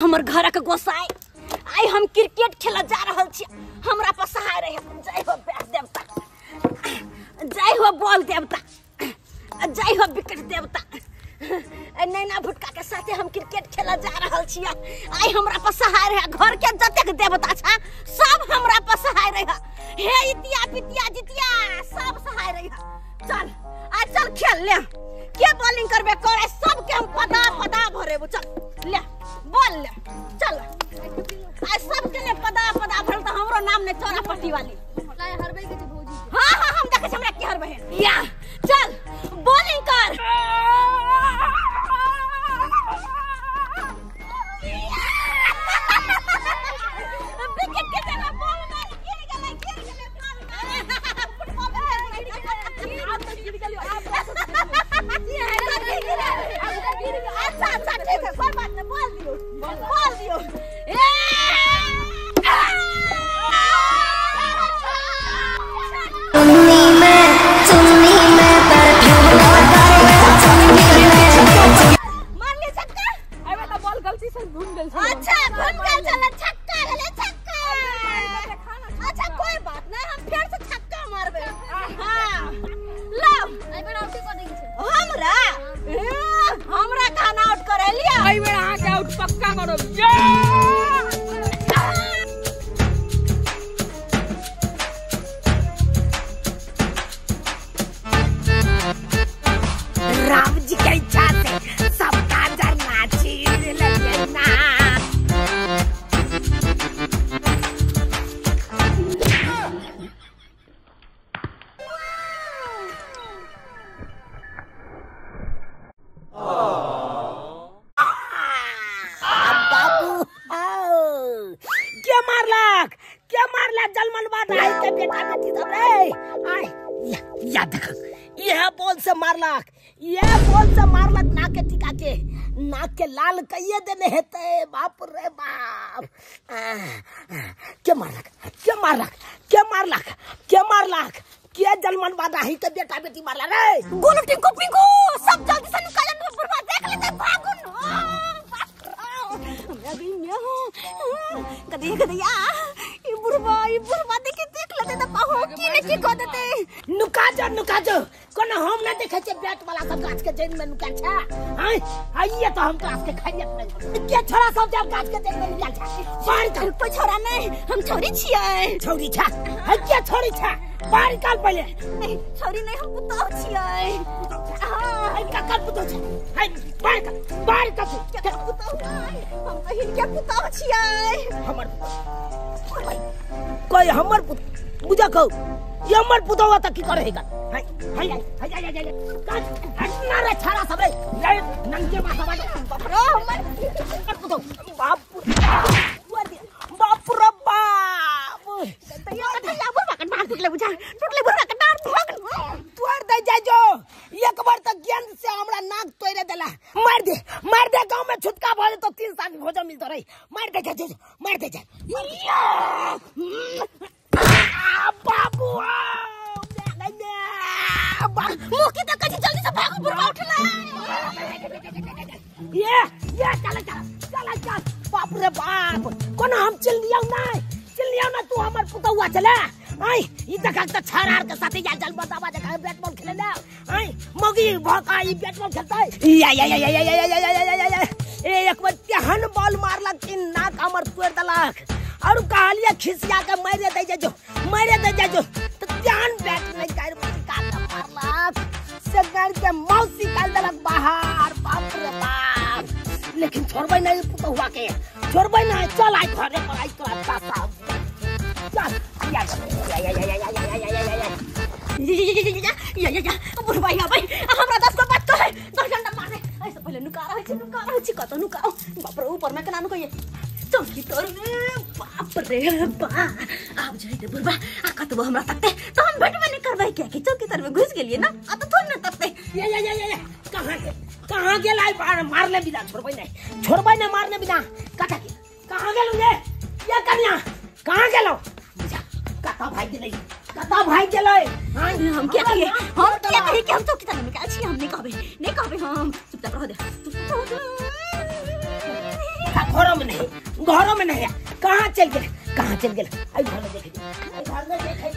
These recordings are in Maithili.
हमर घर के गोसाई आई हम क्रिकेट खेला जा रहल छी, हमरा पर सहाय रहे। जय हो बैट देवता, जय हो बॉल देवता, जय हो विकेट देवता। नैना भुटका के साथे हम क्रिकेट खेला जा रहल छी, आई हमरा पर सहाय रहे। घर के जतेक देवता छा सब हमरा पर सहाय रहे। हे इतिया पितिया जितिया सब सहाय रहे। चल आ चल खेल ले, के बॉलिंग करबे करे सबके हम पदा पदा भरेबो। चल ले बॉल ले चल, आ सबके ने पदा पदा भरल त हमरो नाम ने चोरा पट्टी वाली। हरबै के भौजी। हां हां हम देखै छी हमरा के हरबै। या चल बॉलिंग कर। विकेट के जगह बॉल मार गिर गेलै, गिर गेलै बॉल। फुटबॉल आब त गिर गेलियो, आब अच्छा अच्छा ठीक है, कोई बात नहीं, बॉल दियो बॉल दियो। मार ले छक्का। अबे त बॉल गलती से घूम गेल छै। अच्छा घूम गेल छल, छक्का गेलै छक्का। अच्छा कोई बात नहीं, हम फेर से छक्का मारबे। हां लो एहि बेर आउट क देई छै हमरा। हमरा कहां आउट करे लिया। एहि बेर अहाँ के आउट पक्का करब। या राम जी के इच्छा से सबका जरना चीर लेना। बाबू क्या मारलक, क्या मारलक जलमन बात आई के बेटा बेटी सब रे। आय या देख, यह बॉल से मारलक, यह बॉल से मारलक नाक के टिका के, नाक के लाल कहिए देने हेते। बाप रे बाप, के मारलक, के मारलक, के मारलक, के मारलक, के जलमन बात आई के बेटा बेटी मारलक रे। गोलू टिंकू पिंकू सब जल्दी से निकालन, बुढ़वा देख लेते भागुन। हमरा भी में हो कदी कदिया ई बुढ़वा देख देख लेते त पाहो की ने की क देते। नुका जो नुका जो, कोनो हम ना देखे छे बैट वाला सब गाछ के जड़ में नुका छा। हां आइए तो हम गाछ के खाइए नहीं। के छोरा सब जब गाछ के जड़ में नुका छा। बाहर कर कोई छोरा नहीं, हम छोरी छियै। छोरी छा है के छोरी छा, बाहर निकाल पहले। नहीं छोरी नहीं, हम पुतौ छियै। हां है काका पुतौ छा, है बाहर कर, बाहर कर। के पुतौ नहीं, हम बहिन के पुतौ छियै। हमर कोई हमर पुत बुझा कहू ये हमर पुतौ त की करेगा। हाय हाय हाय हाय हाय हटना रे छाड़ा सब रे, रे नंगे माथा बाटे। बाप रे हमर पुतौ, बाप बाप रे बाप। तैया कतैया बुढ़वा के मार टुटले बुझा, टुटले बुढ़वा के डार भाग तोड़ दे जाय जो। एक बार त गेंद से हमरा नाक तोड़ देला। मार दे मार दे, गांव में छुटका भ जेतो 3 साल भोजन मिलतो रे। मार दे जा, मार दे जा। बाबू मुकी त कछि जल्दी से भागो, बुढ़वा उठला। ये ये चल चल चल चल। बाप रे बाप, कोना हम चल लियौ नै, चल लियौ ना, तू हमर पुतौआ चला। आई ई देखा त छारार के साथे या जल बतावा देखा बैट बॉल खेले ना। आई मगी भका ई बैट बॉल खेलतै। या या या या या या या या या ए एक बार तेहन बॉल मारलक कि नाक हमर तोड़ देलक। और कहलिए खिसिया के मारे दे जो, मारे दे जो, त तेहन बैट नहीं कर का मारलक से गाड़ के मौसी निकाल देलक बाहर। बाप रे बाप, लेकिन छोड़बै नहीं पुतौआ के, छोड़बै नहीं। चल आई घरे पर आई तोरा साहब। चल या या या या या या या या या या या या बुढ़वा आबै हमरा 10 गो बात कहे 10 घंटा मारे। ऐसे पहिले नुका रहै छी, नुका रहै छी, कत नुकाओ। बाप रे ऊपर में केना नुकैये चौकी तर। बाप रे बा, आब जइते बुढ़वा आ कतबो हमरा तकते त हम भेटबे नहीं करबै, कियाकि चौकी तर में घुस गेलियै ना, आ त थोड़ न तकते। या या या या कहां गेल, कहां गेल? आई मारले बिना छोड़बै नहीं, छोड़बै नहीं मारने बिना। कथा के कहां गेलौ ये? ये कन्या कहां गेलौ? कता भाग गेलै, कता भाग गेलै? हम क्या कहिए, हम क्या कहिए कि हम चौकी तर में निकाल छी। हम नहीं कहबै, नहीं कहबै, हम चुपचाप रह दे, चुपचाप रह दे। देखा घरों में नहीं, घरों में नहीं है। कहाँ चल गेल, कहाँ चल गेल? आई घर में देखे, आई घर में देखे।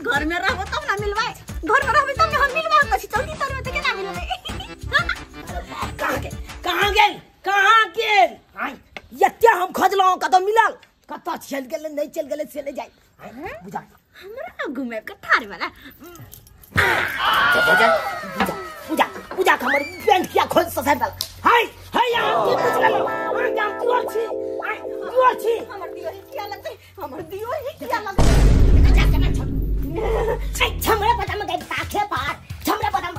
घर में रहबो तब ना मिलबै, घर में रहबे तब ना हम मिलबै। कछि चौकी तर में त केना मिलबै? कहाँ गेल, कहाँ गेल, कहाँ गेल? आई एते हम खोजलौं, कतौ मिलल? कतौ चल गेल, नहीं चल गेल से ले जाय। बुझा हमरा घुमे के ठार वाला। जा जा पूजा, पूजा, पूजा हमर पैंट किया खोल ससार दल। हाय हाय, यहाँ की पूछ लेलौ? अहाँ के हम दियोर छी, आय दियोर छी। हमर दियोर किया लगतै, हमर दियोर ही किया लगतै? जा जा छोड़। छै छमरे पता में गई ताखे पार, छमरे पता में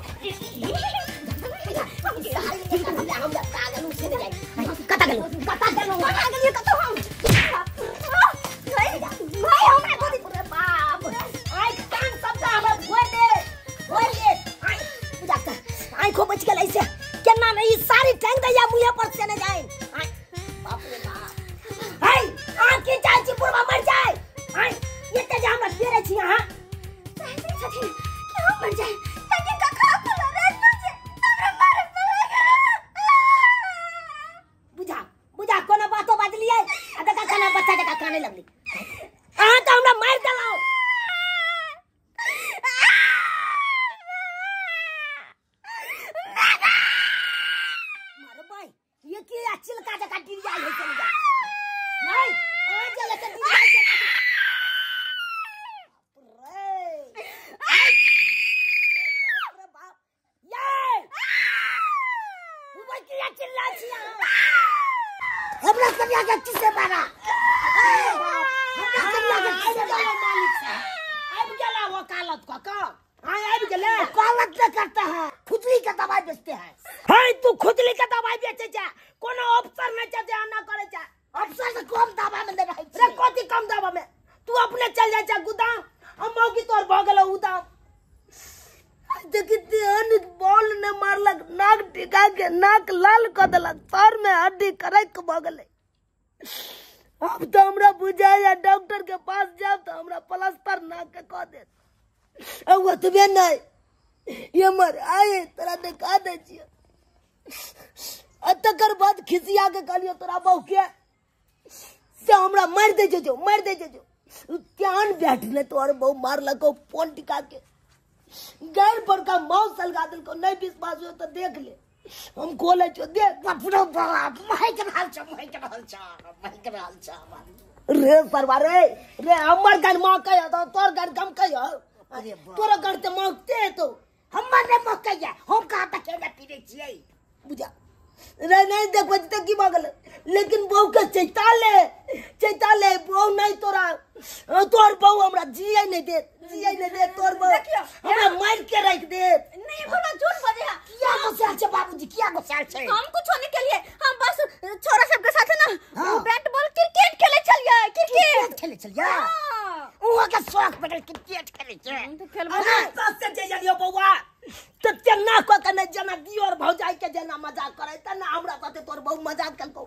हम पागल उसे जाय। कता गेलौ, कता गेलौ, कता गेलियै कतौ हम? नहीं भाई हमरा गोदी रे बाप। आइ कान सबटा हमरा फोड़ दे, फोड़ दे। आइ पूजा का आंखों बच गेल ऐसे केना नहीं सारी टांग दैया मुँहे पर से न जाए। आइ बाप रे बाप। हाय आ की चाहे छी बुढ़वा मर जाए? आइ एते जे हमरा घेरे छी अहाँ। चाहते छथिन कि हम मर जाए ताकि कखा खुला रह तुझे हमरा मारे पड़ेगा। बुझा बुझा कोनो बातो बाजलियै आ देखा खाना बच्चा जकाँ काने लगली। अहाँ तऽ हमरा मारि देलहुँ। मारबै ये की आ चिलका जकाँ डिरियाइ होइ चलि जा। नहीं अहाँ जे लऽ कऽ डिरियाइ छै। बाप रे, बाप रे बाप। ये बुबै किया चिल्ला छी अहाँ? हमरा कनिया के किसे मारा? हमरा कनिया के किसे मारा? मालिक साहब आबि गेला वकालत कऽ कऽ। हाँ आबि गेलै। वकालत न करते हैं, खुजली के दवाई बेचते हैं। है तू खुजली के दवाई बेचै छै? कोनो अफसर नहि छै जे एना करै छै। अफसर से कम दवा में नहि रहै रे छै। कथी कम दवा में? तू अपने चल जाइ छै गोदाम, हम मौगी तोर भऽ गेलौ उदाम। देखी तेहन बॉल ने मारलक, नाक टिका के नाक लाल कऽ देलक, तर में हड्डी करैक भऽ गेलै। अब तो हमरा बुझाइया डॉक्टर के पास जाब तो हमरा प्लास्टर नाक के कऽ देत। आ ओतबे नहि, एमहर आए तोरा देखा दै छियौ। आ तकर बाद खिसिया के कहलियौ तोरा बहू के से हमरा मारि दै छै जो, मारि दै छै जो। तेहन बैठले तोहर बहू मारलकौ फोन टिका के, गैर बड़का माउस सलगा देलकौ। नहीं विश्वास हो तो देख ले, हम खोले छो देख। बाप रे बाप, महक रहल छ, महक रहल छ, महक रहल छ। रे सरवा रे, रे हमर गान महकै हौ तोर गान कम कै हौ? अरे बाप, तोरो गान तऽ महकते हेतौ। हमर नहि महकैया, हम कहाँ तक केना पीबै छियै? बुझा रे नहीं देखबै तऽ की भऽ गेलै? लेकिन बहू के चैता ले, चैता ले। बहू नहीं तोरा, तोहर बहू हमरा जियै नहीं देत, जियै नहीं देत। तोहर बहू हमरा मारि के राखि देत। नहीं हमरा झूठ बजे है। किया गुस्साल छै बाबूजी, किया गुस्साल छै? हम कुछ नहीं के लिए, हम बस छोरा सबके साथ ना हाँ। बैट बॉल क्रिकेट खेले चलिए। क्रिकेट खेले चलिए? उहाँ के शौक पड़ल क्रिकेट खेले के। हम तो खेलबो अरे सस से जे जलियो बौआ त तेना कऽ के नहि जेना दियोर भौजाई के जेना मजाक करै तेना हमरा साथे तोहर बहू मजाक केलकौ।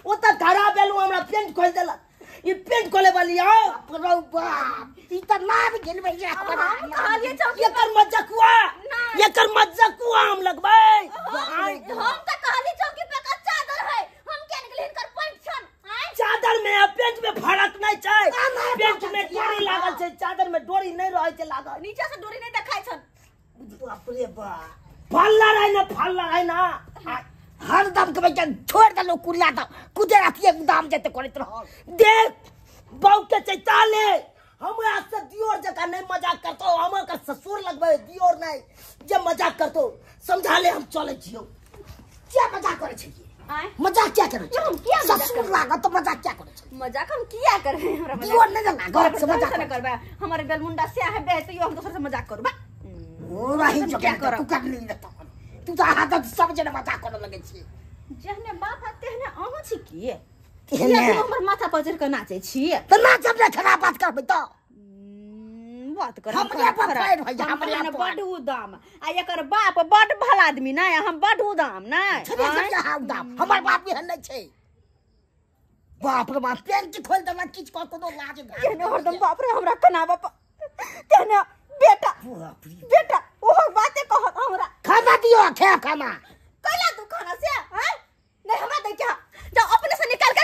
ओ तऽ धरा बेलू हमरा पेंट खोलि देलक। ई पेंट खोले वाली आओ। बाप रे बाप, ई तऽ नाम गिनबै ये हमरा। हम कहलिए चौकी एकर मजकुआ, एकर मजकुआ हम लगबै। हम तऽ कहली चौकी पे का चादर है, हम केन गेलिन हिनकर पैंट छन। आय चादर में आ पेंट में फर्क नहीं छै। पेंट में डोरी लागल छै, चादर में डोरी नहीं रहै छै लागल। नीचा से डोरी नहीं देखाय छन। बाप रे बाप, फल्ला रहै ना, फल्ला रहै ना। हरदम के बच्चा छोड़ देलहुँ कुल्ला तऽ कुदे रातिए दाम जेते करैत रहल। देख बहू के चैता ले, हमरा से दियोर जकाँ नहीं मजाक करतो। हम ओकर ससुर लगबै, दियोर नहीं जे मजाक करतो। समझा ले, हम चलै छियौ। किया मजाक करै छियै? आय मजाक किया करै छियै? हम किया मजाक ससुर करबै? लागत तऽ मजाक किया करै छियै? मजाक हम किया करबै? हमरा मजाक दियोर नहि लागत से मजाक ने करबै। हमर बेलमुंडा से है बे तो हम दोसर से मजाक करबै। ओ रही हम जो क्या करब? तू कर ली तखन। तू तऽ आदत सब जना मजाक करऽ लगै छियै। जेहने बाप है तेहने अहूँ छी की? तेहने। किया तू हमर माथा पर चढ़ि कऽ नाचै छी? तऽ नाचब ने, खराब बात करबै तऽ। बात कर हमरे पर पैर होइया, हमरे पर। बड उदाम आ एकर बाप बड भला आदमी नै, हम बड उदाम नै। छेबे करिया हाँ उदाम, हमर बाप एहन नहि छै। बाप रे बाप, पेंट खोलि देलक किछु कऽ कोनो लाज तेहने हरदम बाप रे हमरा कनाबऽ तेहने बेटा बेटा ओहो बाते कहत हमरा। खाना दियो, खाना कैला तू खाना से हैं? नहीं हमरा दे क्या, जाओ अपने से निकाल के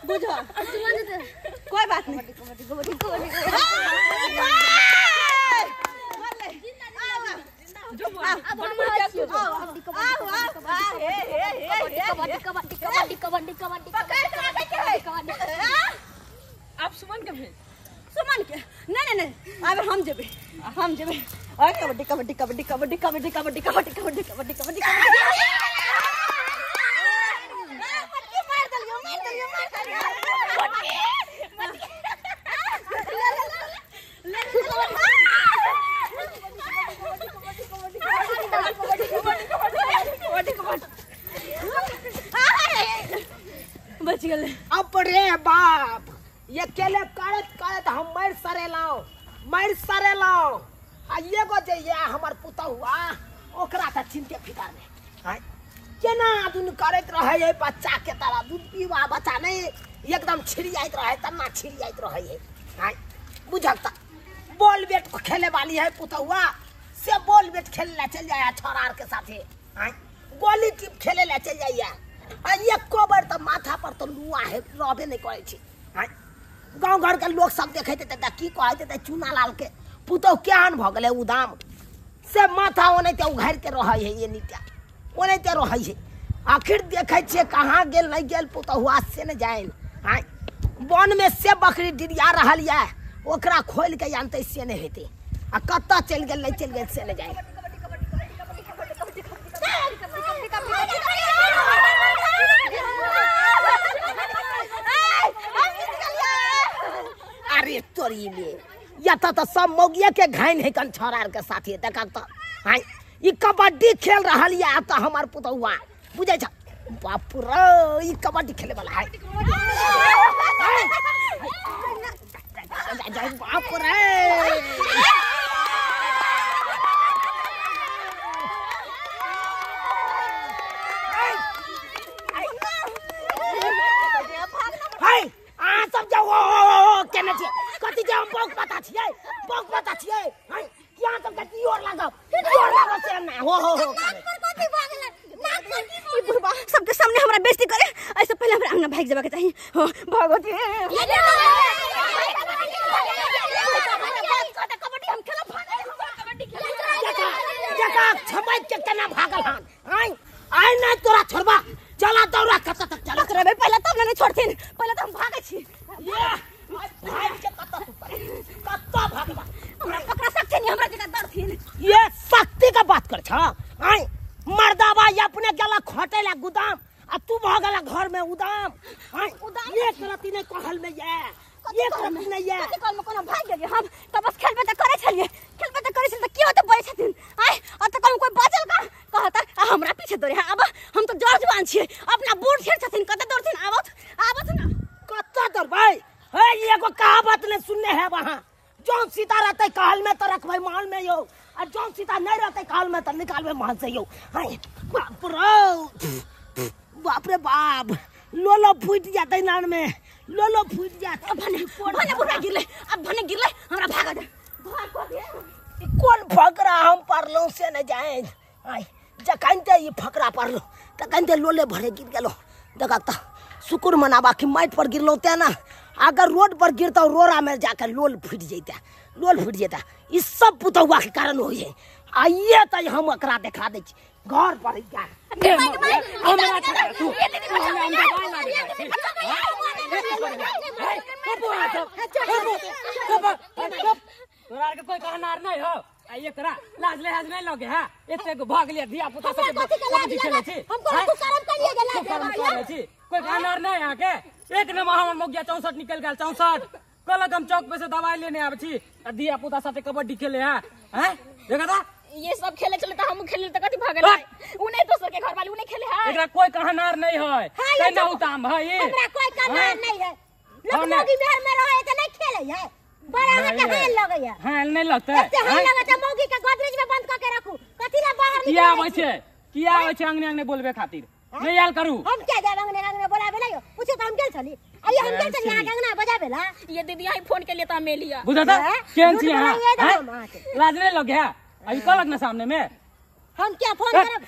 बुझो कोई बात नहीं। आप सुमन के भेज, सुमन के नहीं नहीं नहीं, अब हम जेबे, हम जेबे। और कबड्डी कबड्डी कबड्डी कबड्डी कबड्डी कबड्डी कबड्डी कबड्डी कबड्डी कबड्डी। मार दलियो मार दलियो मार दलियो। बच गए। अब रे बाप ये केले करत करत हम मर सरे लाओ, मर सरे लाओ। आ ये गो जे ये हमर पुतहुआ ओकरा त चिंते फिकर में हां केना दुन करत रहे है बच्चा के तरह दूध पीवा बच्चा नहीं एकदम छिड़ियाइत रहे तना छिड़ियाइत रहे है। हां बुझल त बॉल बैट खेले वाली है पुतहुआ से बॉल बैट खेले ला चल जाए छोरार के साथे। हां गोली टिप खेले ला चल जाइए। आ एको बेर त माथा पर तो लुआ है रहबे नहीं करे छी। हां गाँव घर के लोग सब देखे थे की कहते थे चूना लाल के पुतहु केहन भ गेलै उदाम से माथा ओनाहिते उघारि के रहै है, ये नीचा ओनाहिते रहै है। आखिर देखै छियै कहाँ गेल नहीं गेल पुतहुआ से ने जाइन। हाँ वन में से बकरी डिरिया रहल यऽ ओकरा खोलि के आनतै से नहि हेतै। आ कतऽ चलि गेल नहीं चलि गेल से ने जाइन। अरे तोरी में या तो सब मौगिया के घाइन है कन छोरार के साथी देखा तो। हाँ ई कबड्डी खेल रहल या तो हमार पुतहुआ बुझै छ बाप रे ई कबड्डी खेले वाला है। बाप रे हाय आ सब जाओ केने छियै कथी जे हम बौक पता छियै, बौक पता छियै। हाय कि अहाँ सब के की ओर लागब, जोर लागब से ना हो हो हो कथी भऽ गेलै ई बुढ़बा सबके सामने हमरा बेइज्जती करे। ऐसे पहले हमरा अंगना भागि जेबाक चाही। हां भगवती कबड्डी हम खेलब, कबड्डी खेलब। जका छमैत के केना भागल हन। आइ आइ नै तोरा छोड़बा, चला दौड़ा कतऽ तक चला पकड़बै पहले तब ने छोड़थिन, पहले तऽ हम भागै छी। भाग के कतऽ तू कतऽ भागबा, हमरा पकड़ा सकथिन हमरा जका दौड़थिन। ये शक्ति के बात कर छ। आइ मर्दाबा अपने गेला खटे ला गोदाम आ तू भ गेला घर में उदाम। आइ उदाम एक रति नै कहल में ये एक रति नै ये कथि कहल में कोनो भाग गेलियै हम त बस खेलबे त करै छलियै, खेलबे त करै छलियै त कियो त बजै छथिन। आइ अ त कहू कोई बाजल का कहता आ हमरा पीछे दौड़े। हां अब हम त जड़ जुआन छियै, अपना बूढ़ छेड़ छथिन कतऽ दौड़थिन। आबत आबत ना कतऽ दौड़बै। हे एगो कहावत ने सुनने है वहां, जौन सीता रहते कहल में तो रखबै महल में यो, आ जौन सीता नहीं रहते कहल में तो निकालबै महल से यो। हाय बाप रे बाप रे बाप लोलो फूट जाते नान में, लोलो फूट जाते। अब भने भने बुढ़ा गिरले, अब भने गिरले हमरा भागा दे घर को दे। कोन फकरा हम पड़लौं से न जाए। आय जखन ते ई फकरा पड़लौं तखन ते लोले भरे गिर गेलौं। देखा त शुक्र मनाबा कि माटि पर गिरलौं ते ना, अगर रोड पर गिरता रोड़ा में जाकर लोल फूट जैता, लोल फूट जैता। इस सब पुतहुआ के कारण होइ है। आइए त हम एकरा देखा दै छी घर पर जा। तोरा के कोई कहनार नहीं हो आ एकरा लाज लिहाज नहीं लगे है। एते गो भाग लिया धिया पुता सब कबड्डी खेले छी, हम कोनो कुकर्म करिए गेला छी, कोई कहनार नहीं यहाँ के। एक नंबर हमर मौगिया 64 निकल गेल 64 कहलक हम चौक पे से दवाई लेने आबै छी आ धिया पुता साथे कबड्डी खेले है। हैं देखा था ये सब खेले चले त हम खेले त कथि भागल है। उ नहीं दोसर के घर वाली उ नहीं खेले है। एकरा कोई कहनार नहीं है, केना उताम है ये हमरा कोई कहनार नहीं है। लोग मौगी मेहर में रहे त नहीं खेले है, बड़ा अहाँ के हाल लगैया। हाल नहीं लगतै, एते हाल लगै त मौगी के गोदरेज में बंद क के राखू, कथि ला बाहर निकले। किया आबै छै, किया आबै छै अंगने अंगने बोलबे खातिर नहीं आयल करू। हम क्या जाब अंगने अंगने बोलाबे ला यो पूछो त हम गेल छली। अरे हम गेल छली अहाँ के अंगना बजाबे ला। ये दीदी आई फोन के लिए त हम एलिया बुझा था केन छी अहाँ लाज नहीं लगे है। अभी कहलक ना सामने में हम क्या फोन करब।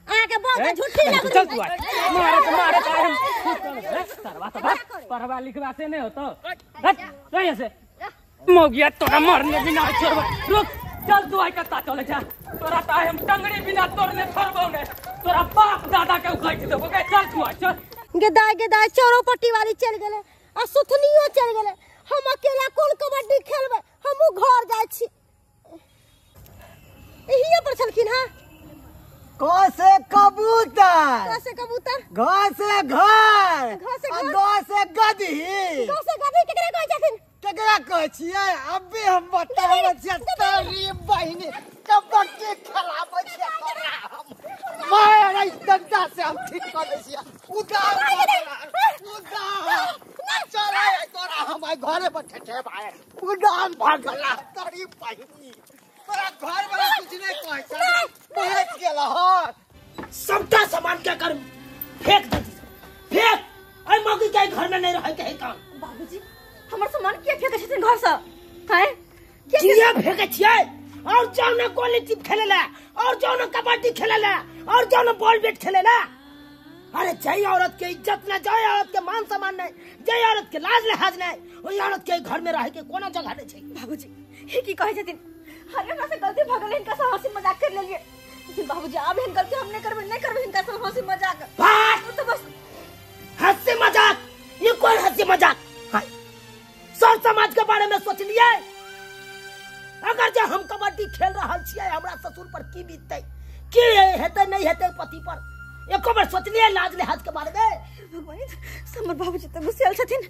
अहाँ के बहुत झूठी लग चल तू मारे मारे हम सरवा तो पढ़वा लिखवा से नहीं होतो। हट नहीं से मौगिया तोरा मरने बिना छोड़बो। रुक चल तू आई कत्ता चले जा तोरा ता हम टंगड़ी बिना तोड़ने छोड़बो ने तोरा बाप दादा के उखाड़ देबो के। चल तू आ चल। गेदाय गेदाय चोरो पट्टी वाली चल गेले आ सुथनियो चल गेले। हम अकेला कोन कबड्डी खेलबै? हमहु घर जाइ छी। एहिए पर छलखिन हां। क से कबूतर, क से कबूतर, घ से घर, घ से गदही, ग से गदही। केकरा कहै छथिन? केकरा कहै छियै? अभी हम बताबै छियै तोरी बहिनी कबड्डी खेलाबै छियै तोरा हम मार डंडा से हम ठीक कर दै छियै। उदार उदार चल तोरा हम घरे पर ठेठेब आए उदान भागला तोरी बहिनी तोरा घर वाला कुछ नहीं कहै छै पहुँच गेल हन। सबटा सामान क्या कर फेंक दे फेंक। अइ मौगी के घर में नहीं रहै के है काम। बाबूजी हमर सामान किया फेंकै छथिन घर से? हैं किया फेंकै छियै? और जाओ ना गोली टिप खेले ला, और जाओ ना कबड्डी खेले ला, और जाओ ना बॉल बैट खेले ला। अरे जय औरत के इज्जत ना, जय औरत के मान सम्मान नहीं, जय औरत के लाज लिहाज नहीं, ओहि औरत के घर में रहे के कोनो जगह नहीं छै। बाबूजी हे की कहै छथिन? अरे हमरा से गलती भ गेलै, हिनका से हंसी मजाक कर लेलियै। लेकिन बाबूजी आब एहन गलती हम नहीं करबै, नहीं करबै हिनका से हंसी मजाक। बात तो बस हंसी मजाक, ये कौन हंसी मजाक? सर समाज के बारे में सोच लिए? अगर जे हम कबड्डी खेल रहा छियै हमरा ससुर पर की बीततै, की हेतै नहीं हेतै पति पर, एको बार सोच लिए लाज लिहाज के बारे में? भगवान हमर बाबूजी तो गुस्सायल छथिन।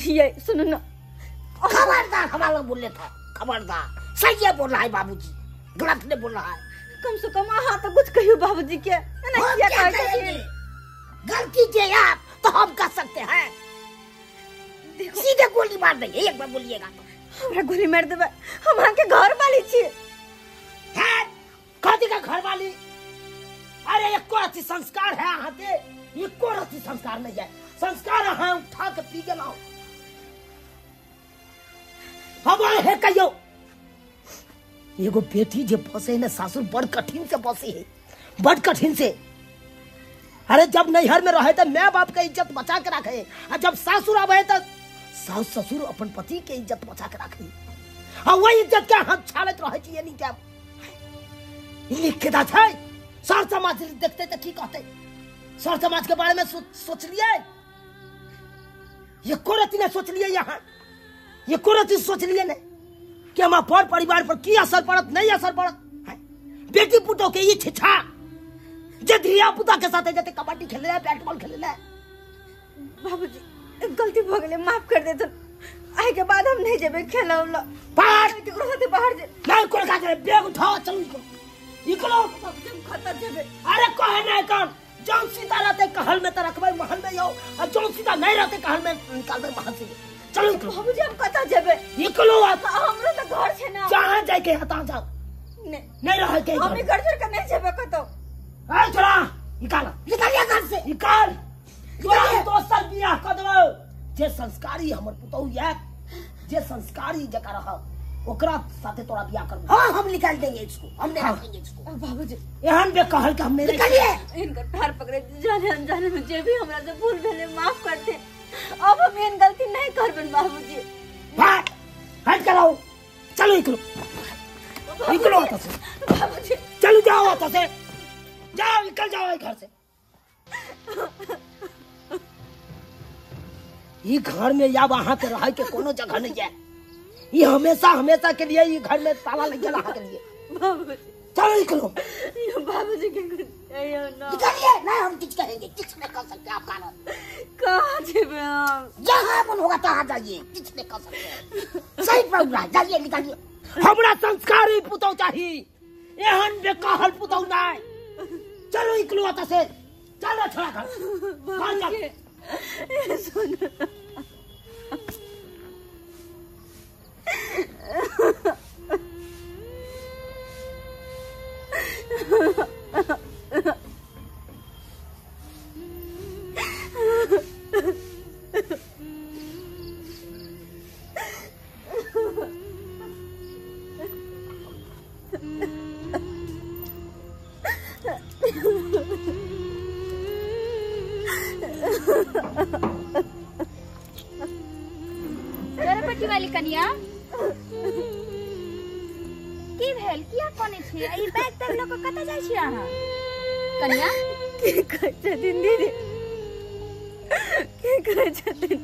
ये सुनू ना खबरदार हमारा बोलले था, खबरदार सही बोल रहा है बाबूजी, गलत नहीं बोल रहा है। कम से कम अहाँ तो कुछ कहियो बाबूजी के ना, किया कहै छथिन? गलती के आप तो हम कर सकते हैं। सीधे गोली मार देंगे एक बार बोलिएगा तो। हमरा गोली मार देबै? हम अहाँ के घर वाली छी। है कथी का घर वाली? अरे एको रत्ती संस्कार है अहाँ के? एको रत्ती संस्कार नहीं है। संस्कार अहाँ उठा के पी गेलहुँ। हम है कहियो एगो बेटी जे बसे है ना सासुर बड़ कठिन से बसे है, बड़ कठिन से। अरे जब नैहर में रहे तो मैं बाप के इज्जत बचा के रखे, और जब सासुर आवे तो सास ससुर अपन पति के इज्जत बचा के रखे, और वही इज्जत के हम छालत रहे छी। नहीं क्या लिख के दा छै? सर समाज देखते तो की कहते? सर समाज के बारे में सोच लिए? ये कोरती ने सोच लिए? यहाँ ये कोरती सोच लिए ने कि हमारा पर परिवार पर की असर पड़त नहीं असर पड़त? बेटी पुतोह के ई छिछा जे धिया पुता के साथे जते कबड्डी खेले ले, बैट बॉल खेले ले। बाबूजी गलती भ गेलै, माफ कर देथुन। आइ के बाद हम नहीं जेबै खेलै उला। बाहर केकरो साथे बाहर जे नहीं कोन काज रे, बैग उठाओ चलू निकलो निकलो। बाबूजी हम खतर जेबै। अरे कहे नहीं कौन जौन सीता रहते कहल में त रखबै महल में यो, और जौन सीता नहीं रहते कहल में निकालबै महल से। चलू निकलो। बाबूजी हम कतऽ जेबै? निकलो। हमरो त घर छै ना। जहाँ जाय के है तहाँ जाओ। नहीं नहीं रहे के हम घर छोड़ के नहीं जेबै कतौ। ए छोरा निकाल निकाल घर से निकाल। तोरा दोसर बियाह कर देबौ। जे संस्कारी हमर पुतहु ये, जे संस्कारी जका रह ओकरा साथे तोरा बियाह करबो। हां हम निकाल देंगे इसको, हम नहीं रखेंगे इसको। बाबूजी एहन बे कहल के हम नहीं निकालिए। इनकर पैर पकड़े जाने अनजाने में जे भी हमरा से भूल भेलै माफ करते। अब हम एहन गलती नहीं करबन बाबूजी। हट हट कराओ चलो निकलो निकलो आता से। बाबूजी चलो जाओ आता से, जाओ निकल जाओ घर से। ये घर में या वहां के रह के कोनो जगह नहीं है। ये हमेशा हमेशा के लिए ये घर में ताला लग गया के लिए। बाबूजी चलो निकलो। बाबूजी के कुछ ना निकालिए ना, हम कुछ कहेंगे कुछ नहीं कर सकते। आप कारण कहाँ जेबे हम? जहाँ मन होगा तहाँ जाइए, कुछ नहीं कर सकते। सही प्रोग्राम जाइए निकालिए। हमरा संस्कारी पुतौ चाही, एहन बेकहल पुतौ नहीं। चलो निकलो आता से, चलो छोड़ा घर बाबूजी सुन। चोरापट्टी वाली कनिया की भेल, किया कोने छी? ई बैग तैग लऽ कऽ कतऽ जाइ छी अहाँ कनिया? की कहै छथिन दीदी, की कहै छथिन?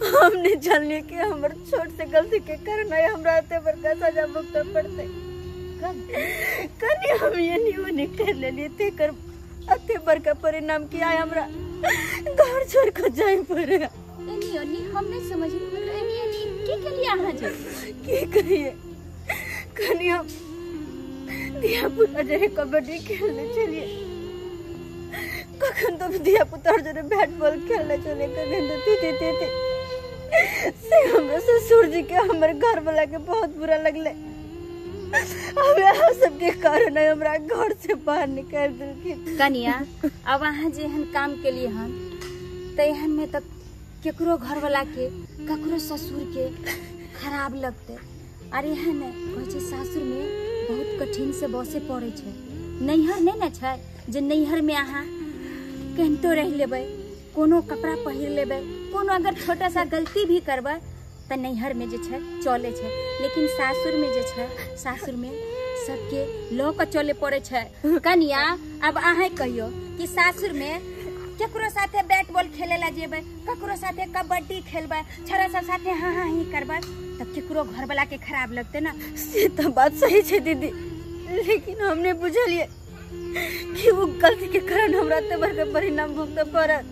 हम नहीं जानलिए कि हमर छोट से गलती के कारण आइ हमरा एते बड़का सजा भुगतऽ पड़तै। कनि हम एनी ओनी कर लेलिए तेकर एते बड़का परिणाम कि आइ हमरा घर छोड़ के जाय पड़े। एनी ओनी हम नहीं समझली, मतलब एनी ओनी की केलिए अहाँ जे? की कहिए कनि हम धिया पुता जरे कबड्डी खेलने चलिए, कखन तो धिया पुता जरे बैट बॉल खेलने चले, कखन तो तीते तीते से हमरा ससुर जी के हमर घर वाला के बहुत बुरा लगले। अब यहाँ सबके कारण हमरा घर से बाहर निकाल देलखिन। कनिया अब अहाँ जे एहन काम केलिए हन तऽ एहन में तऽ केकरो घर वाला के ककरो ससुर के खराब लगतै। आर एहन कहै छै सासुर में बहुत कठिन से बसे पड़ै छै। नैहर नहीं ने छै जे नैहर में अहाँ केहनतो रहि लेबै, कोनो कपड़ा पहिर लेबै, कोनो अगर छोटा सा गलती भी करबै तऽ नैहर में जे छै चलै छै। लेकिन सासुर में जे छै सासुर में सबके लऽ कऽ चले पड़ै छै। कनिया अब अहाँ कहियो कि सासुर में केकरो साथे बैट बॉल खेले ला जेबै, ककरो साथे कबड्डी खेलबै, छोरा सब साथे हाँ हाँ ही करबै, तब केकरो घर वाला के खराब लगतै ना। से तो बात सही छै दीदी, लेकिन हमने बुझलिए कि वो गलती के कारण हमरा एते बड़का परिणाम भुगतऽ पड़त।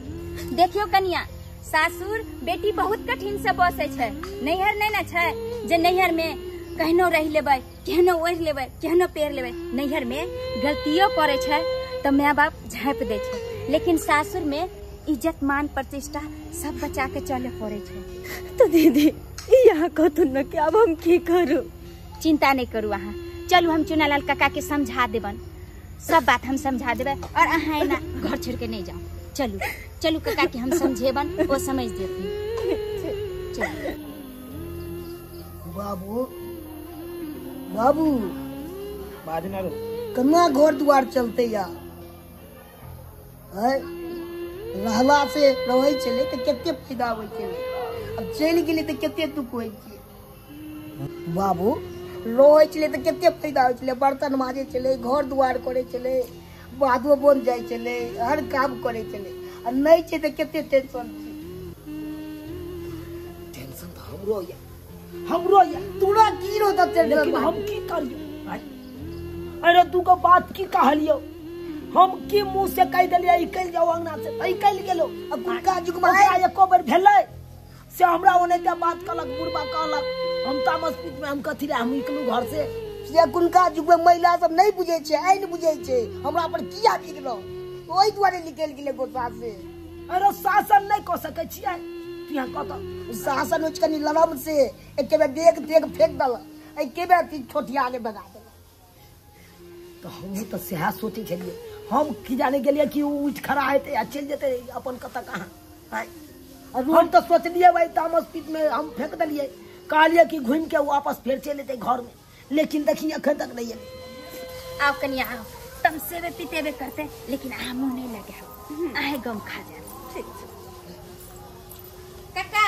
देखियो कनिया सासुर बेटी बहुत कठिन से बसै छै। नैहर नहीं ने छै जे नैहर में कहनो रहि लेबै, केहनो ओढ़ि लेबै, केहनो पहिर लेबै। नैहर में गलतियो करै छै तऽ my बाप झाँपि दै छै, लेकिन सासुर में इज्जत मान प्रतिष्ठा सब बचा के चले पड़ै छै। तो दीदी यहाँ कहतु न कि अब हम की करू? चिंता नहीं करू अहाँ, चलू हम चुनालाल काका के समझा देबन, सब बात हम समझा देबै। और अहाँ एना घर छोड़ के नहीं जाओ, चलू चलू काका के हम समझेबन, वो समझ देथिन। चलू बाबू, बाबू बाजना रो कन्ना घर दुआर चलते या रहला से रहै छलै तऽ कते फायदा होइ छलै, अब चलि गेलै तऽ कते दुख होइ छै। बाबू रहै छलै तऽ कते फायदा होइ छलै, बर्तन माजै छलै, घर दुआर करै छलै, बाधो बन जाइ छलै, हर काम करै छलै। आ नहि छै तऽ कते टेंशन छै। टेंशन तऽ हमरो या, हमरो या, तोरा की रहो तऽ टेंशन, लेकिन हम की करियो? अरे तू को बात की कहलियो, हम की मुंह से कह देलियै निकलि जाओ अंगना से, निकलि गेलो। अब कुनका जुग में ओकरा एको बेर भेलै से हमरा ओनाहिते बात कहलक, बुढ़बा कहलक, हम तामस पीत में हम कथी रे हम निकलू घर से। से कुनका जुग में महिला सब नहीं बुझै छै, आइ नहि बुझै छै हमरा पर किया बिगड़ो, ओहि दुआरे निकलि गेलै गोसा से। अरे शासन नहीं कऽ सकै छियै तू यहाँ कतऽ शासन होइ छै कनि लरम से, एके बेर देख देख फेंक देलक, एके बेर छोटिया के बना देलक। तऽ हमहूँ तऽ सएह सोचै छलियै, हम की जाने गेलियै कि ओ उठि खड़ा हेतै आ चलि जेतै अपन कतऽ कहाँ। हम तऽ सोचलियै भाई तामस पीत में हम फेंक देलियै, कहलियै कि घूमि के वापस फेर चलि एतै घर में, लेकिन देखी एखन तक नहीं एलै। आउ कनिया आउ, तमसेबे पितेबे करते लेकिन अहाँ मुँह नहीं लगाओ, अहें गम खा जाए। ठीक छै काका,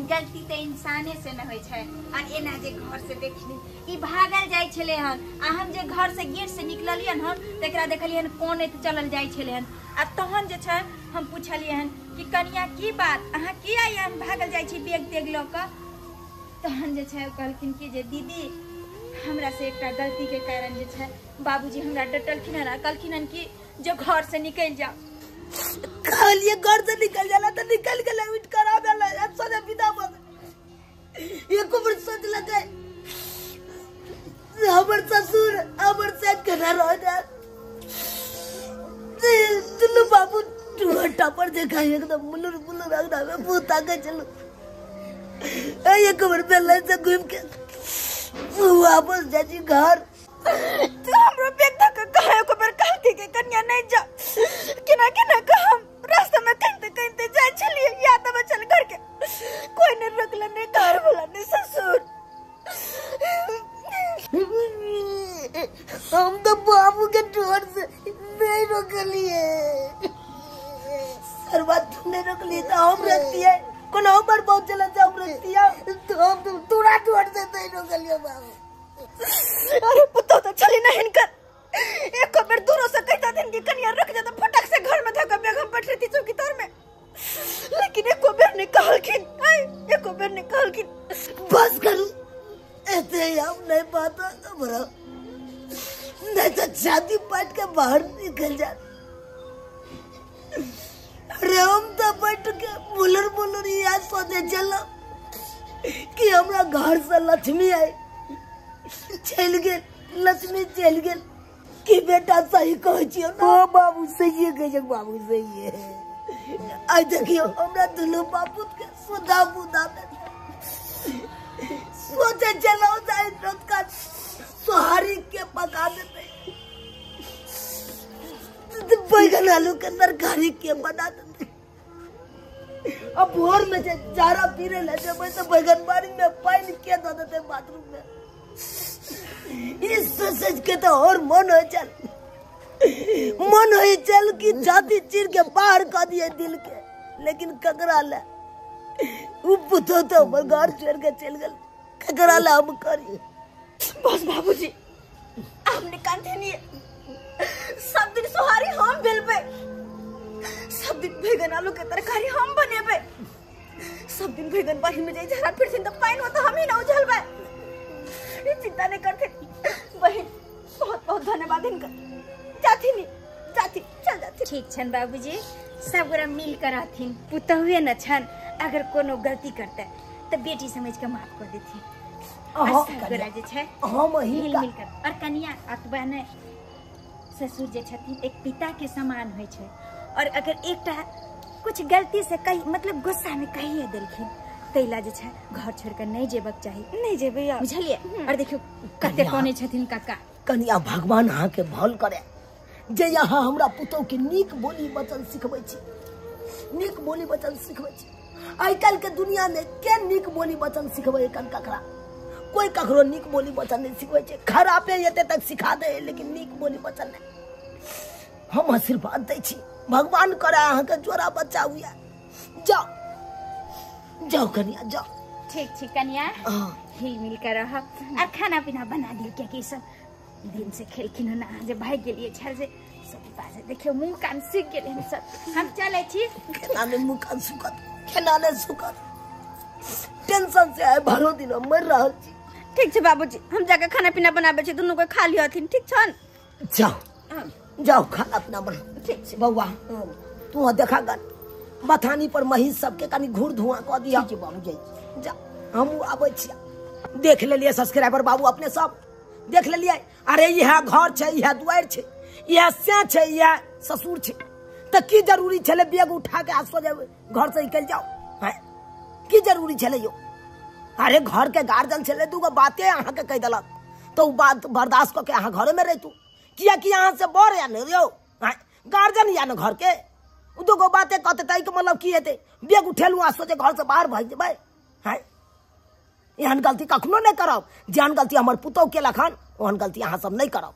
गलती तऽ इंसाने से न होइ छै। और एना जे घर से देखली ई भागल जाइ छलै हन, आ हम जे घर से गेट से निकललियन हन तकरा देखलियन कोन एत चलल जाइ छलै हन। आ तहन जे छै हम पुछलियै हन कि कनिया की बात, अहाँ किया एहन भागल जाइ छी बैग तैग लऽ कऽ? तहन जे छै कहलखिन कि जे दीदी हमरा से एकटा गलती के कारण जे छै बाबूजी हमरा डटलखिन हन आ कहलखिन हन कि जो घर से निकलि जाओ। कहलिए घर से निकल जाला तो निकल गेलै, उठ कर आबे अब सोचे विदा भऽ गेलै। एको बेर सोचलकै हमर ससुर हमर साथ केना रह जात। दुनू बाबू 2 घंटा पर देखा एकदम मुलुर मुलुर अंगना में मुँह ताके चलू। एक बेर बेलन से घूम के वापस जाइ छी घर। तू हमरो बैग धऽ के कहे एको बेर कहलकै कि कनिया नहीं जा, केना केना कऽ हम रास्ता में कनिते कनिते जाइ छलियै, याद आबै छल घर के, कोई नहीं रोकले, नहीं घर वाला नहीं ससुर। हम तो बाबू के डर से नहीं नहीं रोकलिए सरवा तू नहीं रोकली तो हम रखतिए कोनो हमर बहुत चला से हम रखतिए तो हम तोरा डर से नहीं रोकलिए बाबू। अरे पुतो तो चली ना हिनकर एक बेर दूरो से कहता दिन की कनिया रख जा तो फटक से घर में धक्का बेग हम बैठ रहती चौकी तर में, लेकिन एको बेर नहीं कहलखिन, एको बेर नहीं कहलखिन। बस करू ऐसे हम नहीं पाता बरा नहीं तो छाती पाट के बाहर निकल जा। अरे हम तो बैठ के बुलर बुलर याद सोचे चलो कि हमरा घर से लक्ष्मी आई चल गेल, लक्ष्मी चल गेल कि बेटा सही कहै छियौ ना? ओ बाबू सही कहै छै बाबू सही है। आई देखियो हमरा दुनू बाबू के सुधा बुधा सोचे चलो जाए का सोहारी के पका देते, बैगन आलू के तरकारी के बना देते। अब भोर में जे चारा पीरे ले जेबै तो बैगन बाड़ी में पानी के दऽ देते बाथरूम में। इस सोच के तो और मन हो चल, मन हो चल कि छाती चीर के बाहर कर दिए दिल के, लेकिन ककरा ले उ पुतो तो हमर घर छोड़ के चल गेल, ककरा ले हम करी। बस बाबूजी हमने कांधे नहीं, सब दिन सोहारी हम बेलबे, सब दिन बैगन आलू के तरकारी हम बनेबे, सब दिन बैगन बाही में जाई झरा फिर तो पानी हो तो हम ही ना उझलबे, ये चिंता नहीं करते। बहन बहुत बहुत धन्यवाद इनका। जाती नहीं जाती चल जाती। ठीक छन बाबूजी, सब गोरा मिल कर रहथिन, पुतहुए न छन, अगर कोनो गलती करते तो बेटी समझ के माफ कर देथिन। मिल मिल कर और कनिया अतबा ने ससुर जे छथिन एक पिता के समान होइ छै, और अगर एकटा कुछ गलती से कही मतलब गुस्सा में कहिए देलखिन तैला जे छै घर छोड़ के नहीं जेबक चाही, नहीं जेबै बुझलिए। और देखियो कते कोने छथिन काका। कनिया भगवान अहाँ के भल करे जे यहाँ हमरा पुतोह के नीक बोली वचन सिखबै छी, नीक बोली वचन सिखबै छी। आइ काल्हि के दुनिया में के नीक बोली वचन सिखबै कन ककरा? कोई ककरो नीक बोली वचन नहीं सिखबै छै, खराबे एते तक सिखा दे लेकिन नीक बोली वचन नहीं। हम आशीर्वाद दै छी भगवान करे अहाँ के जोड़ा बच्चा हुआ। जाओ जाओ कनिया जाओ। ठीक ठीक कनिया, हिल मिल कर रह और खाना पीना बना दियो, क्या सब दिन से खेलखिन ना जे भाग गेलिए छल जे सब बाजे देखियो मुंह कान सूख गेल हन सब। हम चलै छी। खेना ने मुंह कान सुखत, खेना ने सुखत, टेंशन से आइ भरो दिन हम मर रहल छी। ठीक छै बाबूजी, हम जाके खाना पीना बनाबै छी, दुनू के खा लियथिन। ठीक छन? जाओ जाओ खाना पीना बनाओ। ठीक छै बौआ, तू देखा गन बथानी पर महीष सबके कनी घूर धुआं कऽ दिया। ठीक बाबू जाई जा, हमहूँ आबै छियै। देख लेलियै सब्सक्राइबर बाबू अपने सब देख लेलियै। अरे इएह घर छै, इएह दुआरि छै, इएह से छै, इएह ससुर छै, तऽ की जरूरी छलै बैग उठा के आ सोझे घर से निकलि जाउ? हैं की जरूरी छलै यौ? अरे घर के गार्जियन छलै, दूगो बाते अहाँके कहि देलक तऽ ओ बात बर्दाश्त कऽ के अहाँ घरेमे रहितू, कियाकि अहाँ से बड़ या ने यौ, गार्जियन या ने घर के, ओ दूगो बाते कहते ताहिके मतलब की हेतै? बैग उठेलहुँ आ सोझे घर से बाहर भागि जेबै? हैं एहन गलती कखनो नहीं करब। जेहन गलती हमर पुतोह केलक हन ओहन गलती अहाँ सब नहीं करब।